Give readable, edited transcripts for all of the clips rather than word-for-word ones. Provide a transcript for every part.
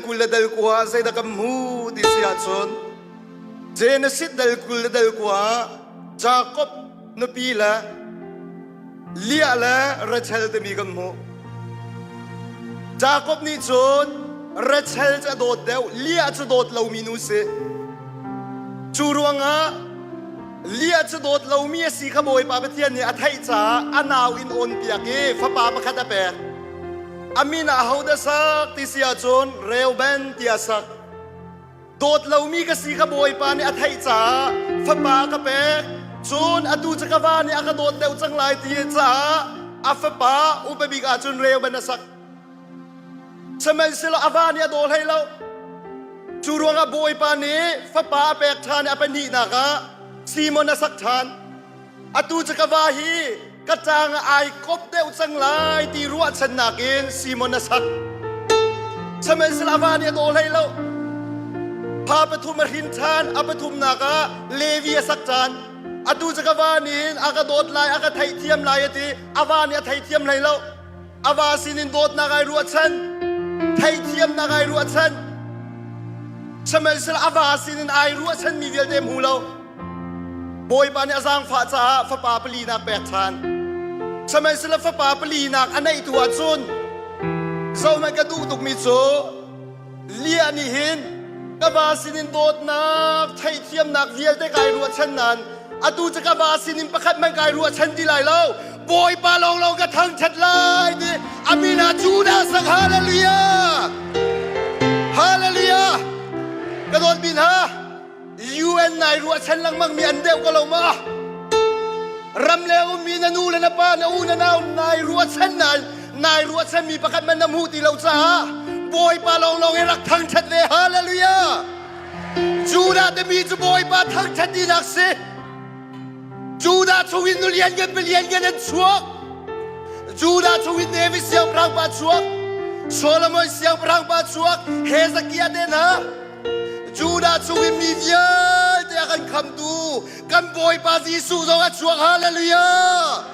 20 le dal kua zeidah kan hmu ti si ahcun Genesis dal 20 le dal kua Jacob nupi le Leah le Rachel timi kan hmuh. Jacob nih cun Rachel cu a dawt deuh, Leah cu dawt lomi nu si. Cu ruangah Leah cu dawt lomi a si kha Bawipa Pathian nih a theih caah a nau in awn piak i fapa pakhat a pek. A min ah ahodah sak ti si ahcun Reuben tiah sak. Dawt lomi ka si kha Bawipa nih a theih caah fapa ka pek. Cun atu cu ka va nih a ka dawt deuh cang lai ti caah a fapa upa bik ahcun Reuben a sak. Sihmanhsehlaw a va nih a daw hlei lo. Cu ruangah Bawipa nih fapa a pek ṭhan i a pahnihnak ah Simon a sak ṭhan. Atu cu ka va hi ka ṭang ah ai kop deuh cang lai ti ruahchannak in Simon a sak. Sihmanhsehlaw a va nih a daw hlei lo. Pa pathum a hrin ṭhan, a pathumnak ah Levi a sak ṭhan. Atu cu ka va nih a ka dawt lai, a ka theihthiam lai a ti. A va nih a theithiam hlei lo. A va sinin dawtnak ai ruahchan, theihthiamnak ai ruahchan. Sihmanhsehlaw a va sinin ai ruahchanmi vialte hmu lo. Bawipa nih a zaangfah caah fapa palinak pek ṭhan. Sihmanhsehlaw fapa palinak a neih tu ahcun zohhmanh ka duh tukmi cu Leah nih hin ka va sinin dawtnak theihthiamnak vialte kai ruahchan nain atu cu ka va sinin pakhat hmanh kai ruahchan ti lai lo. Bawipa lawnglawng ka thangṭhat lai ti a min ah Judah sak hallelujah! Hallelujah! Ka dawtmi hna, UN nai ruahchan lengmang mi an deuh ko lo ma? Ram le ummi na nu le na pa na u na nau nai ruahchan nain nai ruahchan mi pakhat man na hmuh ti lo caah Bawipa lawnglawng hi rak thangṭhat ve hallelujah Judah timi cu Bawipa thangṭhat tinak si Judah chungin nulian ngan palian ngan an chuak Judah chungin David siangpahrang pa chuak Solomon siangpahrang pa chuak Hezekiah te hna Judah chungin mi vialte a kan khamtu kan Bawipa Jesuh zong a chuak hallelujah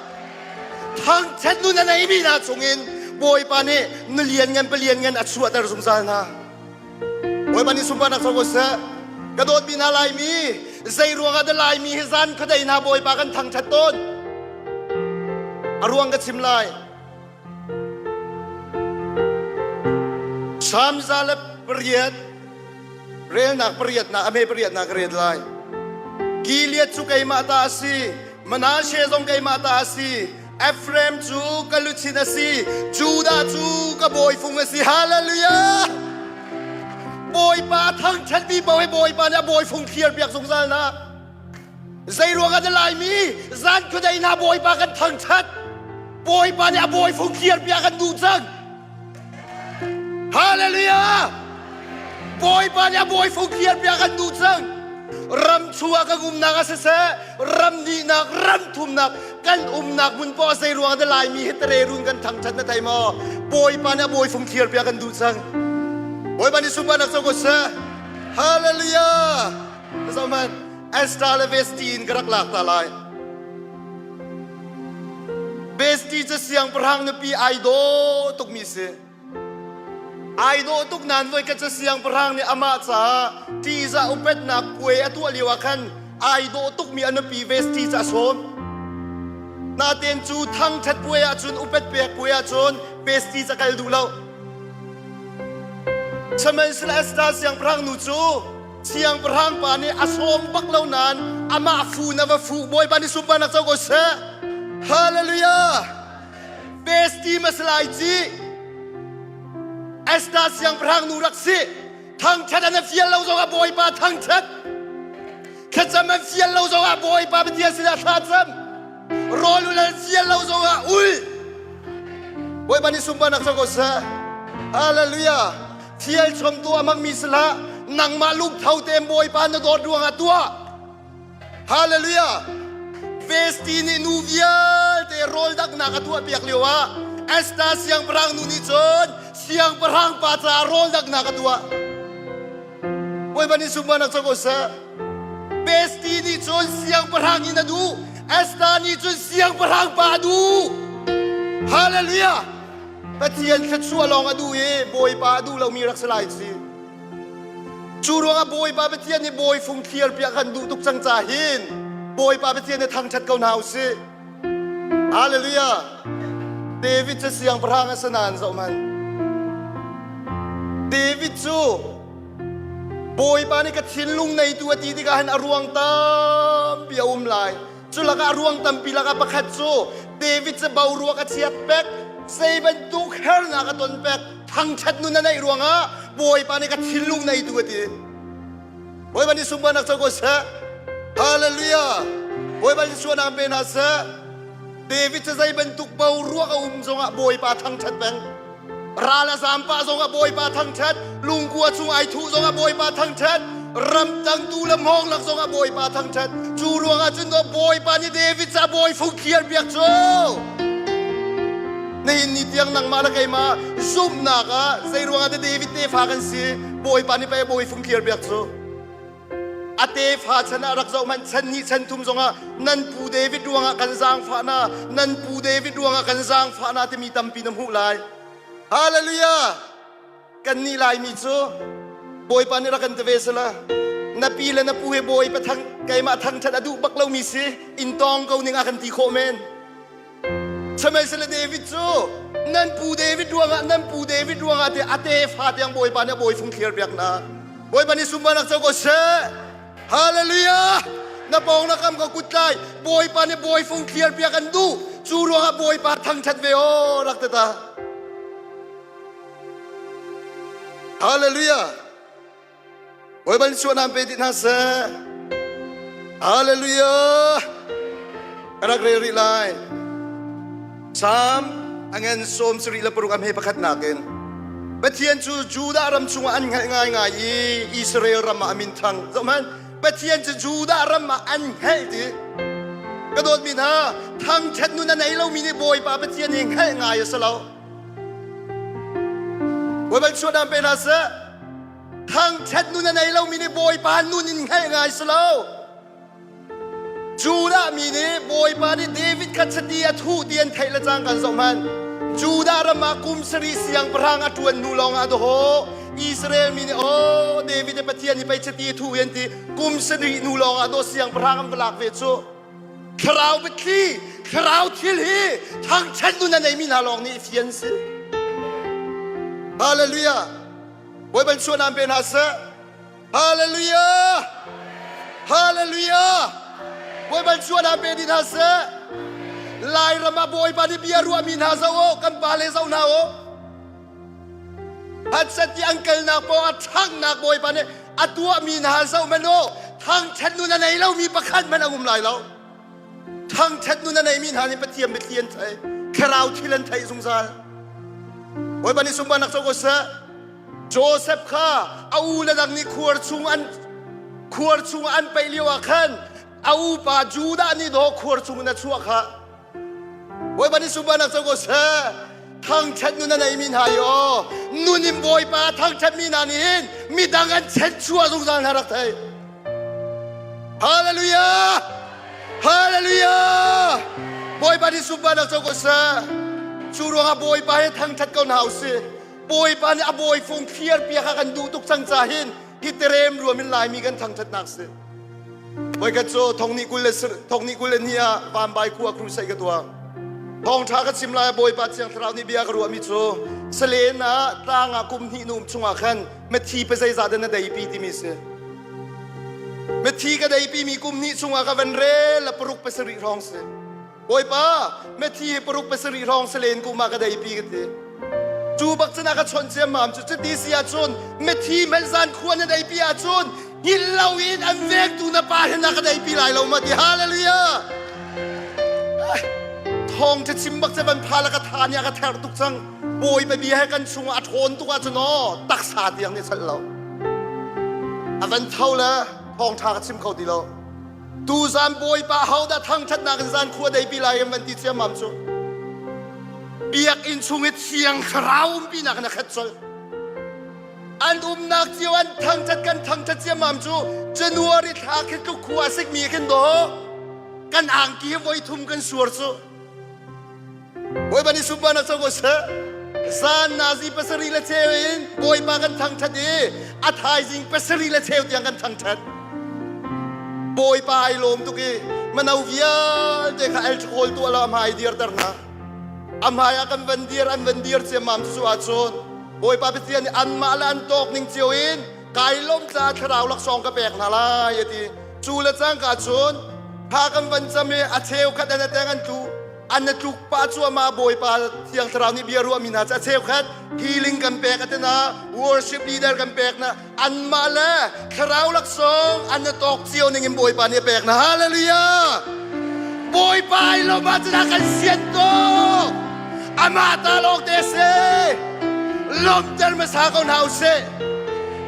thangṭhat nun a neimi hna chungin Bawipa nih nulian ngan palian ngan a chuahter zungzal hna Bawipa nih sunparnak co ko seh ka dawtmi hna Laimi zei ruangah dah Laimi hi zan khuadei hna Bawipa kan thangṭhat tawn a ruang ka chim lai Psalm 108 relnak pariatnak a hme pariatnak ka ret lai. Gilead cu keimah ta a si, Manasseh zong keimah ta a si, Ephraim cu ka luchin a si, Judah cu ka bawifung a si. Hallelujah! Bawipa thangṭhatmi paoh hi Bawipa nih a bawifung thliar piak zungzal na. Zei ruangah dah Laimi zan khuadei hna Bawipa kan thangṭhat? Bawipa nih a bawifung thliar piak kan duh cang. Hallelujah! Bawipa nih a bawifung thliar piak kan duh cang. Ram chung ah kan umnak ah siseh, ram nihnak, ram thumnak, kan umnak hmun poah zei ruangah dah Laimi hi tere run kan thangṭhat na thei maw? Bawipa nih a bawifung thliar piak kan duh cang. Bawipa nih sunparnak co ko seh. Hallelujah! Zohhmanh, Esther le Vesti in ka rak lak ta lai. Vesti cu siangpahrang nupi ai dawh tukmi si. Ai dawh tuk nain voikhat cu siangpahrang nih amah caah ṭihzah upatnak puai a tuah lio ah khan ai dawh tukmi a nupi Vesti cu a sawm. Natein cu thangṭhat puai ahcun upat pek puai ahcun Vesti cu a kal duh lo. Sihmanhsehlaw Esther siangpahrang nu cu Siangpahrang pa nih a sawm bak lo nain amah fu na va fuh Bawipa nih sunparnak co ko seh. Hallelujah! Besti masalai ci Esther siangpahrang nu rak si. Thangṭhat an fial lo zongah Bawipa thangṭhat. Thlacam an fial lo zongah Bawipa Pathian sinah thlacam. Rawl ul an fial lo zongah ul. Bawipa nih sunparnak co ko seh. Hallelujah! Thial chom tu a hmangmi si hlah. Nangmah lungtho tein Bawipa na dawt ruangah tuah. Hallelujah! Vesti nih nu vialte rawl daknak a tuahpiak lioah Esther siangpahrang nu nih cun siangpahrang pa caah rawl daknak a tuah. Bawipa nih sunparnak co ko seh. Vesti nih cun siangpahrang in a duh. Esther nih cun siangpahrang pa a duh. Hallelujah! Pathian thluachuah lawng a duh i Bawipa a duh lomi rak si lai ci. Cu ruangah Bawipa Pathian nih bawi fung thliar piak kan duh tuk cang ca hin Bawipa Pathian nih thangṭhat ko hna usih. Hallelujah. David cu siangpahrang a si nain zoh hmanh. David cu Bawipa nih ka thinlung neitu a ti tikah hin a ruang tampi a um lai. Cu lakah a ruang tampi lakah pakhat cu David cu boruak a chiat pek, zei bantuk hernak a ton pek, thangṭhat nun a neih ruangah Bawipa nih ka thinlung neitu a ti. Bawipa nih sunparnak co ko seh. Hallelujah. Bawipa nih suanak pe hna seh. David cu zei bantuk boruak a um zongah Bawipa thangṭhat peng. Ral a zaam pah zongah Bawipa thangṭhat. Lungkua chung ai thuh zongah Bawipa thangṭhat. Ramtang tu le hmawng lak zongah Bawipa thangṭhat. Cu ruangah cun Bawipa nih David ca bawi fung thliar piak cu. Nihin ni tiang nangmah le keimah zumhnak ah zei ruangah dah David tefa kan si? Bawipa nih pei bawi fung thliar piak cu. A tefa chan ah rak zoh hmanh chan hnih chan thum zongah nan pu David ruangah kan zaangfah na nan pu David ruangah kan zaangfah na timi tampi na hmuh lai. Hallelujah! Kannih Laimi cu Bawipa nih rak kan ti ve sala na pi le na pu he Bawipa thang keimah thangṭhat a duh bak lomi si in tawng ko ning a kan ti khawh men. Sihmanhsehlaw David cu nan pu David ruangah nan pu David ruangah tiah a tefa tiang Bawipa nih a bawi fung thlir piak hna. Bawipa nih sunparnak co ko seh. Hallelujah! Na pawng na kam ka kut tlai. Bawipa nih bawi fung thlir piak an duh. Cu ruangah Bawipa thangṭhat ve aw rak ti ta. Hallelujah! Bawipa nih suahnak pe ti hna seh. Hallelujah! Ka rak rel rih lai. Psalm a ngan 76 a hme pakhatnak in Pathian cu Judah ram chungah an hngalh ngaingai i Israel ram ah a min thang. Zohhmanh, Pathian cu Judah ram ah an hngalh ti. Ka dawtmi hna, thangṭhat nun a nei lomi nih Bawipa Pathian hi hngalh ngai a si lo. Bawipa chuah pe hna seh. Thangṭhat nun a nei lomi nih Bawipa nun in hngalh ngai si lo. Judah mi nih Bawipa nih David kha chiti a thuh ti an theih le cang kan zoh hmanh. Judah ram ah kum sarih siangpahrang a ṭuan hnu lawng ah dawh Israel mi nih aw David le Pathian nih pei chiti a thuh an ti kum sarih hnu lawng ah dawh siangpahrang an va lak ve cu. Thlarau biathli, thlarau thil hi thangṭhat nun a neimi hna lawng nih fian si. Hallelujah. Bawipa suanak pe hna seh. Hallelujah! Hallelujah! Bawipa suanak pe dih hna seh. Lairam ah Bawipa nih bia ruahmi hna zoh u, kan pa le zoh hna u. Hatsat i an kalnak paoh ah ṭhanghnak Bawipa nih a tuahmi hna zoh hmanh u. Thangṭhat nun a nei lomi pakhat hmanh a um lai lo. Thangṭhat nun a neimi hna nih Pathian biathli an theih, thlarau thil an theih zungzal. Bawipa nih sunparnak co ko seh. Joseph kha a u le dang nih khuar chung an khuar chung an paih lio ah khan a upa Judah nih dawh khuar chung in a chuah kha. Bawipa nih sunparnak co ko seh. Thangṭhat nun a neimi hna i aw nun in Bawipa thangṭhatmi hna nih hin midang an chenchuah zungzal hna rak thei. Hallelujah! Hallelujah! Bawipa nih sunparnak co ko seh. Cu ruangah Bawipa he thangṭhat ko hna usih. Bawipa nih a bawi fung thliar piak a kan duh tuk cang ca hin hi terem ruam in Laimi kan thangṭhatnak si. Voikhat cu thong nih 20 le thong nih 22 ah Vanbai khua crusade ka tuah. Thawngṭha ka chim lai Bawipa Thiang Thlarau nih bia ka ruahmi cu Salen ah tlang ah kum hnih nu um chungah khan mithi pa zeizah dah na deipi timi si. Mithi ka deipi mi kum hnih chungah ka van rel la paruk pasarih hrawng si. Bawipa, mithi hi paruk pasarih hrawng si len kum ah ka deipi ka ti. Cu bak cun a ka chawnh ciammam cu cuti si ahcun mithi hmanh zan khua na deipi ahcun hngilh loin an vengtu na pa hin a ka deipi lai lo ma ti hallelujah. Thawng cu chim bak cu van pha la ka tha nih a ka ther tuk cang. Bawipa bia he kan chungah a ṭhawn tuk ahcun aw taksa tiang nih chalh lo. A van tho le thawngṭha ka chim kho ti lo. Tuzan Bawipa hodah thangṭhatnak in zan khua deipi lai em van ti ciammam cu. Biakinn chung i thiang thlarau umpinak in a khat colh. An umnak cio an thangṭhat kan thangṭhat ciammam cu January thla khi tluk khua a sikmi khin dawh kan angki hi voi thum kan suar cu. Bawipa nih sunparnak co ko seh. Zan nazi pasarih le cheu in Bawipa kan thangṭhat i a thaizing pasarih le cheu tiang kan thangṭhat. Bawipa ai lawm tuk i mano vialte kha alcohol tuah la a hmai dirter hna. A hmai ah kan van dir an van dir ciammam cu ahcun Bawipa Pathian nih anmah le an tawk ning cio in kai lawm caah thlarau laksawng ka pek hna lai a ti. Cu le cangka cun tha kan van cam i a cheukhat an a teng an tlu an a tluk pah cuahmah Bawipa Thiang Thlarau nih bia ruahmi hna cu a cheukhat healing kan pek a tina worship leader kan pek na anmah le thlarau laksawng an a tawk cio ning in Bawipa nih a pek na hallelujah Bawipa ai lawm ah cun kan sian tuk amah ta lawng te si lawmter hmasa ko hna usih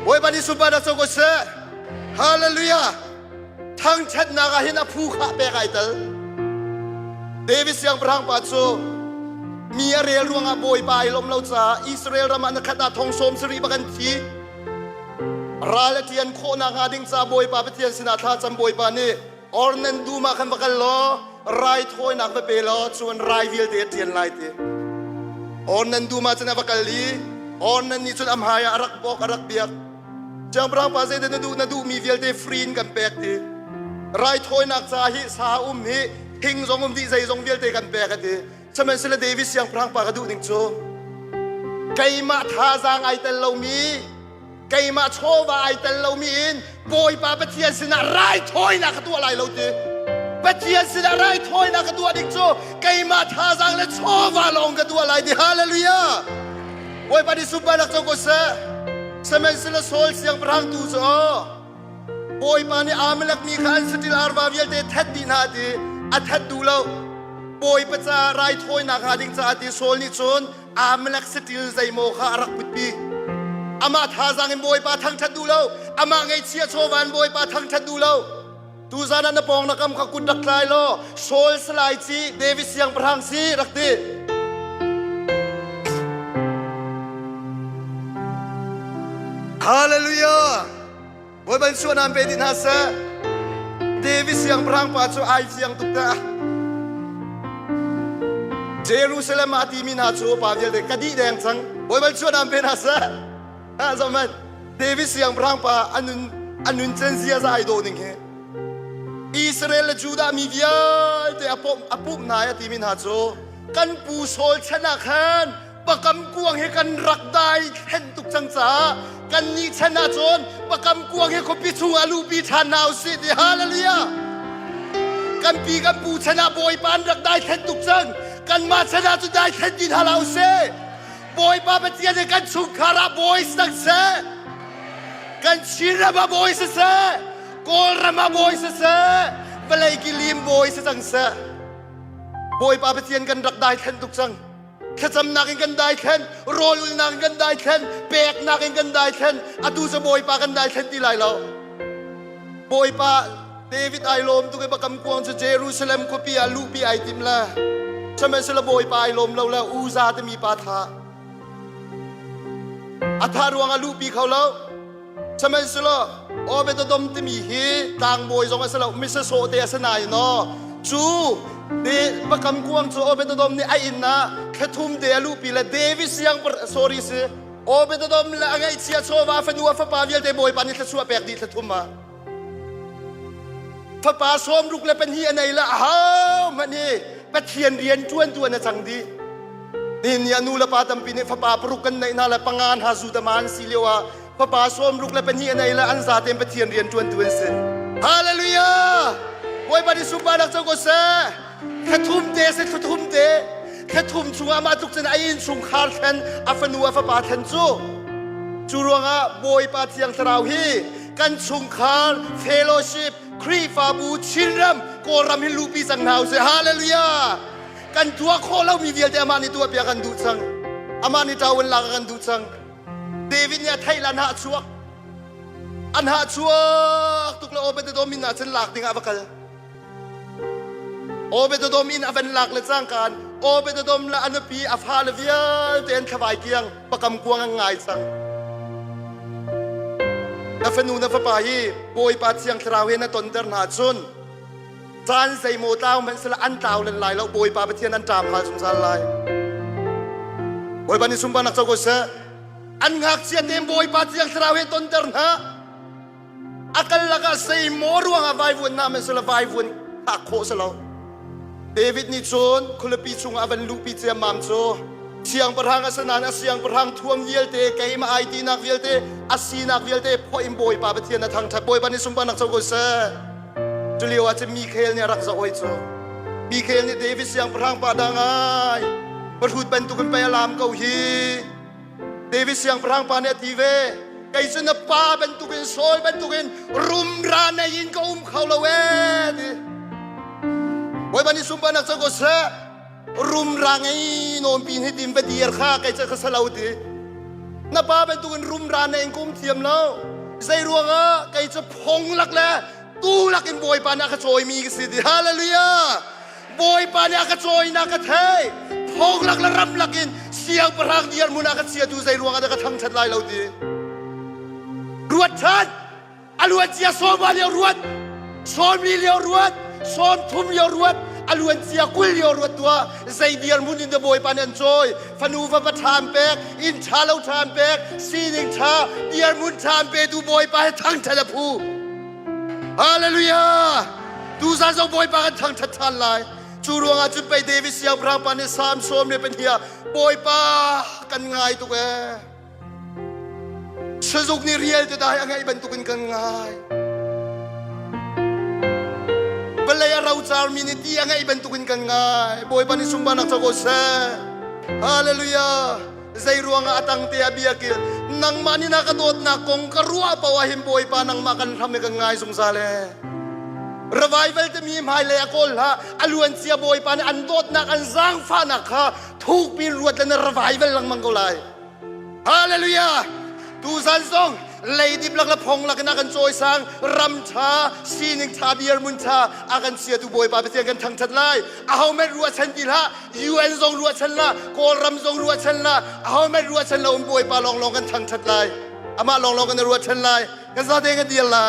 Bawipa nih sunparnak co ko seh hallelujah Thangṭhatnak ah hin a phu kha pek ai tel. David siangpahrang pa cu mi a rel ruangah Bawipa ai lawm lo caah Israel ram ah na khat ah thong sawm sarih bak an thi. Ral a ṭian khawhnak hnga ding caah Bawipa Pathian sinah thla cam Bawipa nih Ornan dum ah khan va kal law raithawinak va pe law cun rai vialte a ṭian lai ti. Ornan dum ah cun a va kal i Ornan nih cun a hmai ah a rak bawk a rak biak. Siangpahrang pa zeidah na duh na duhmi vialte free in kan pek ti. Raithawinak ca hi sa um hi thing zong um dih zeizong vialte kan pek a ti. Sihmanhsehlaw David siangpahrang pa ka duh ning cu keimah thazaang ai tel lomi keimah chawva ai tel lomi in Bawipa Pathian sinah raithawinak ka tuah lai lo ti. Pathian sinah raithawinak ka tuah ding cu keimah thazaang le chawva lawng ka tuah lai ti. Hallelujah! Bawipa nih sunparnak co ko seh. Sihmanhsehlaw Saul siangpahrang tu cu Bawipa nih Amalek mi kha an saṭil arva vialte that dih hna ti a that duh lo. Bawipa caah raithawinak hnga ding caah ti Saul nih cun Amalek saṭil zeimaw kha a rak putpi. Amah thazaang in Bawipa thangṭhat duh lo. Amah ngeihchiah chawva in Bawipa thangṭhat duh lo. Tuzan ah na pawng na kam kha kut rak tlai law Saul salai ci David siangpahrang si rak ti. Hallelujah! Bawipa suah nan pe dih hna seh. David siangpahrang pa cu ai fiang tuk ta. Jerusalem ah a timi hna cu pa vialte ka dih deng cang. Bawipa suah nan pe hna seh. Ha zohhmanh David siangpahrang pa a nun a nun cen ziaza ai dawh ning hi Israel le Judah mi vialte a pumh a pumh hna a timi hna cu kan pu Saul chan ah khan pakam kuang hi kan rak dai thlen tuk cang caah kan nih chan ah cun pakam kuang hi khuapi chung ah luhpi ṭhan hna usih ti hallelujah kan pi kan pu chan ah Bawipa an rak dai thlen tuk cang kanmah chan ah cun dai thlen ti hna hlah usih Bawipa Pathian nih kan chungkhar ah bawi si cang seh. Kan Chinram ah bawi si seh. Kawlram ah bawi si seh. Vawlei kilim bawi si cang seh. Bawipa Pathian kan rak daithlen tuk cang. Thlacamnak in kan daithlen, rawlulnak in kan daithlen, peknak in kan daithlen. Atu cu Bawipa kan daithlen ti lai lo. Bawipa David ai lawm tuk i bakam kuang cu Jerusalem khuapi ah luhpi ai tim le sihmanhsehlaw Bawipa ai lawm lo le Uza timi pa tha a tha ruangah luhpi kho lo sihmanhsehlaw Obedodom timi hi tlangbawi zong a si lo misasawh te a si nain aw cu de bakam kuang cu Obedodom nih a inn ah thlathum te a luhpi le David siang sorry si Obedodom le a ngeihchia chawva fanu a fapa vialte Bawipa nih thluachuah pek dih thlathum ah Fapa sawmruk le pahnih a nei le ahohmanh hi Pathian rian ṭuantu an a cang dih. Nihin ni ah nu le pa tampi nih fapa paruk kan neih hna le panga hna zutama an si lio ah fapa sawmruk le pahnih a nei le an zaten Pathian rian ṭuantu an si. Hallelujah! Bawipa nih sunparnak co ko seh. Thlathum te si thlathum te. Thlathum chungah mah tluk cun a innchungkhar thlen a fanu a fapa thlen cu. Cu ruangah Bawipa Thiang Thlarau hi kan chungkhar fellowship Khrihfabu Chinram Kawlram hin luhpi cang hna usih hallelujah kan tuah khawh lomi vialte amah nih tuah piak kan duh cang amah nih ṭawan lak kan duh cang David nih a theih le an hah chuak an hah chuak tuk le Obededom inn ah cun lak ding ah va kal Obededom inn a van lak le cangkaan Obededom le a nupi a fale vialte an thlavai kiang pakam kuang an ngai cang. Na fanu na fapa hi Bawipa Thiang Thlarau he na tonter hna cun caan zeimaw tlau hmanh sila an tlau len lai lo Bawipa Pathian an ṭam hal zungzal lai. Bawipa nih sunparnak co ko seh. An ngakchia te Bawipa Thiang Thlarau he tonter hna. A kal lakah sei maw ruangah vaivuan na men sila vaivuan thlak khawh si lo. David nih cun khualipi chungah a van luhpi ciammam cu siangpahrang a si nain a siangpahrang thuam vialte keimah ai tinak vialte a sinak vialte phoih in Bawipa Pathian a thangṭhat. Bawipa nih sunparnak co ko seh. Cu lio ah cun Mikhael nih a rak zoh oi cu. Mikhael nih David siangpahrang pa dang ai pahrut bantukin pei a laam ko hi. David siangpahrang pa nih a ti ve, kei cu na pa bantukin Saul bantukin rumra nei in ka um kho lo ee ti. Bawipa nih sunparnak co ko seh. Rumra ngei nawn pin hi tim va dir kha kei cu ka sa lo ti. Na pa bantukin rumra nei in ka um thiam lo. Zei ruangah kei cu phong lak le tu lak in Bawipa nih a ka cawimi ka si ti. Hallelujah! Bawipa nih a ka cawinak ka thei. Thong lak le ram lak in siangpahrang dirhmun ah ka chiatu zei ruangah dah ka thangṭhat lai lo ti. Ruat ṭhan. A luan cia sawma lio ruat. Sawmi lio ruat. Sawm thum lio ruat. A luan cia 20 lio ruat tuah. Zei dirhmun in dah Bawipa nih an cawi. Fanu va ṭha an pek. Inn ṭha lo ṭha an pek. Sining ṭha. Dirhmun ṭha an petu Bawipa he thangṭhat a phu. Hallelujah! Tuzan zong Bawipa kan thangṭhat ṭhan lai. Cu ruangah cun pei David siangpahrang pa nih Salm 12 ah Bawipa kan ngai tuk ee. Sazuk nih rial te dai a ngaih bantukin kan ngai. Vawlei a rocarmi nih ti a ngaih bantukin kan ngai. Bawipa nih sunparnak co ko seh. Hallelujah! Zei ruangah a tang te ah biakil nangmah nih na ka dawtnak kong ka ruah paoh ah hin Bawipa nangmah kan hlam i kan ngai zungzal ee. Revival timi hmailei a kawl hlah a luancia Bawipa nih an dawtnak an zaangfahnak kha thukpi in ruat le na revival lengmang ko lai. Hallelujah! Tuzan zong leidip lak le phong lak in a kan cawisang ram ṭha sining ṭha dirhmun ṭha a kan chiatu Bawipa Pathian kan thangṭhat lai. Ahohmanh ruahchan ti hlah UN zong ruahchan la Kawlram zong ruahchan la ahohmanh ruahchan lo in Bawipa lawnglawng kan thangṭhat lai. Amah lawnglawng kan ruahchan lai. Kan zate kan dir lai.